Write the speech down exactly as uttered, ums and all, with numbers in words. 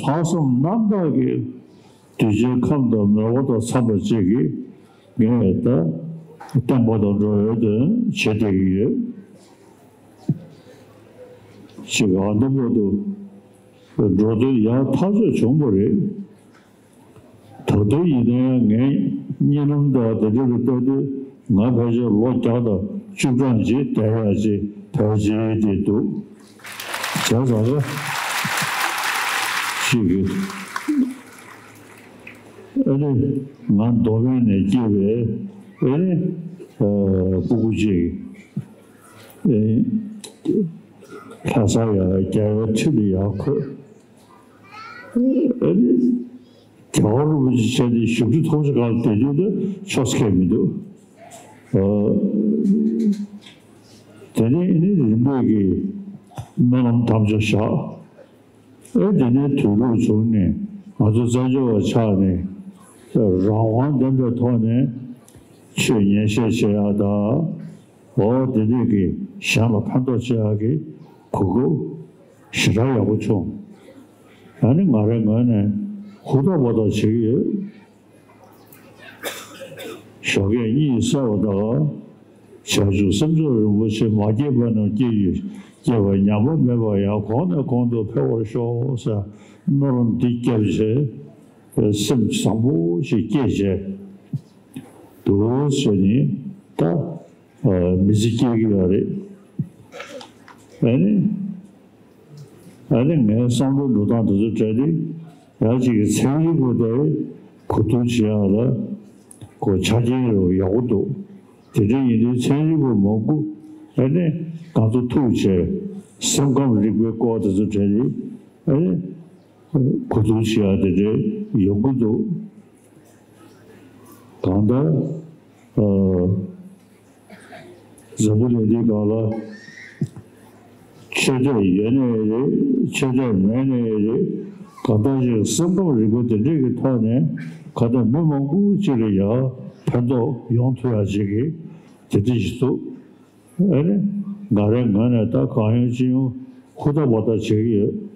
ལྷག་བསམ་རྣམ་དག་གིས་གདུལ་བྱའི་ཁམས་དང་མོས་པ་དང་འཚམས་པ་ཅིག་གིས་ངས་ད་བསྟན་པ་དང་འགྲོ་བའི་དོན་བྱེད་བསྡད་ཀྱི་ཡོད། ཅིག་ཨ་འདི་བར་དུ་འགྲོ་དོན་ཡག་ཐག་ཆོད་བྱུང་བ་རེད། ད་དུང་ཡིན་ན་ཡང་ངས་གཉིད་ལམ་དང་དེ་འདྲ་ལ་ལྟ་དུས་ང་ཕལ་ཆེར་ལོ་བརྒྱ་དང་བཅུ་གྲངས་ཅིག་བསྡད་ཡག་ཅིག་ཕལ་ཆེར་དེ་འདུག་བྱས་ཙང་ལ་ཅིག་གི་ཨ་ནི་ང་མདོ་སྨད་ནས་སྐྱེས་པའི་ཨ་ནི་ཨ་སྤུ་གུ་ཅིག་ཨེ་ལྷ་ས་ཡ་རྒྱལ་བའི་ཁྲི་ལ་ཡར་འཁོད། ཨ་ནི་རྒྱལ་བ་རིན་པོ་ཆེ་མཆོག་ནི་བཞུགས་ཁྲི་ཐོག་ཆེ་ཁག་ལ་བསྡད་དུས་ལ་ཆོས་ཁས་མི་འདུག་ཨ་དེ་ནས་ཨ་ནི་རིམ་པས་ཀྱི་སྨོན་ལམ་དམ་བཅའ་བཞག་ཨེ་དེ་ནས་དུས་ལོག་བྱུང་ནས་ང་ཚོ་བཙན་བྱོལ་བ་ཆགས་ནས་རང་དབང་ལྡན་པའི་ཐོག་ནས་ཆོས་ཉན་བཤད་བྱེད་ཡག་དང་། འོ་དེ་འདྲས་ཀྱི་གཞན་ལ་ཕན་ཐོགས་བྱེད་ཡག་གི་གོ་སྐབས་ཞེ་དྲག་ཡག་པོ་བྱུང་། ཨ་ནི་ང་རའི་ངོས་ནས་ཧུར་ཐག་འབད་ཐག་བྱེད་ཀྱི་ཡོད། ཞོགས་ཀས་གཉིད་སད་པ་དང་། བྱང་ཆུབ་སེམས་མཆོག་རིན་པོ་ཆེ་མ་སྐྱེས་པ་རྣམས་སྐྱེ་གྱུར། སྐྱེས་པ་ཉམས་པ་མེད་པར་ཡང་གོང་ནས་གོང་དུ་འཕེལ་བར་ཤོག་ཟེར་སྨོན་ལམ་འདི་བརྒྱབ་བྱས་སེམས་བཟང་པོ་ཞིག་སྐྱེས་བྱས་འདུག་ཟེར་ནས་ད་མི་ཚེ་སྐྱེལ་གྱི་ཡོད་རེད། ཨ་ནི། ཨ་ནི་ངའི་བསམ་བློ་འགྲོ་སྟངས་དེ་ཚོ་གྲས་དེ་ཡང་ཅིག་གི་ཚན་རིག་པ་དེ་གོ་བསྡུར་བྱེད་ཡག་ལ་ཁོ་ཆ་རྐྱེན་རུ་ཡག་པོ་འདུག་དེ་འདྲ་ཡིན་དུས་ཚན་རིག་པ་མང་པོ་ཨ་ནི་ང་ཚོ་ཐུག་བྱས་སེམས་ཁམས་རིག་པའི་སྐོར་དེ་ཚོ་གྲས་དེ་ཨ་ནི་གོ་བསྡུར་བྱེད་ཡག་དེ་འདྲ་ཡོང་གི་འདུག་གང་ལྟར། འཛམ་བུ་གླིང་འདིའི་སྒང་ལ་ཆོས་དད་ཡོད་ནའི་རེད། ཆོས་དད་མེད་ནའི་རེད། གང་ལྟར་ཅིག་སེམས་ཁམས་རིག་པ་དེ་འདྲས་ཀྱི་ཐོག་ནས་གང་ལྟར་མི་མང་པོ་ཅིག་ལ་ཡང་ཕན་ཐོགས་ཡོང་ཐུབ་ཡག་ཅིག་གི་དེ་འདྲ་ཞིག་འདུག་ཨ་ནི་ང་རའི་ངོས་ནས་ད་གང་ཡོང་ཅི་ཡོང་ཧུར་ཐག་འབད་ཐག་བྱེད་ཀྱི་ཡོད།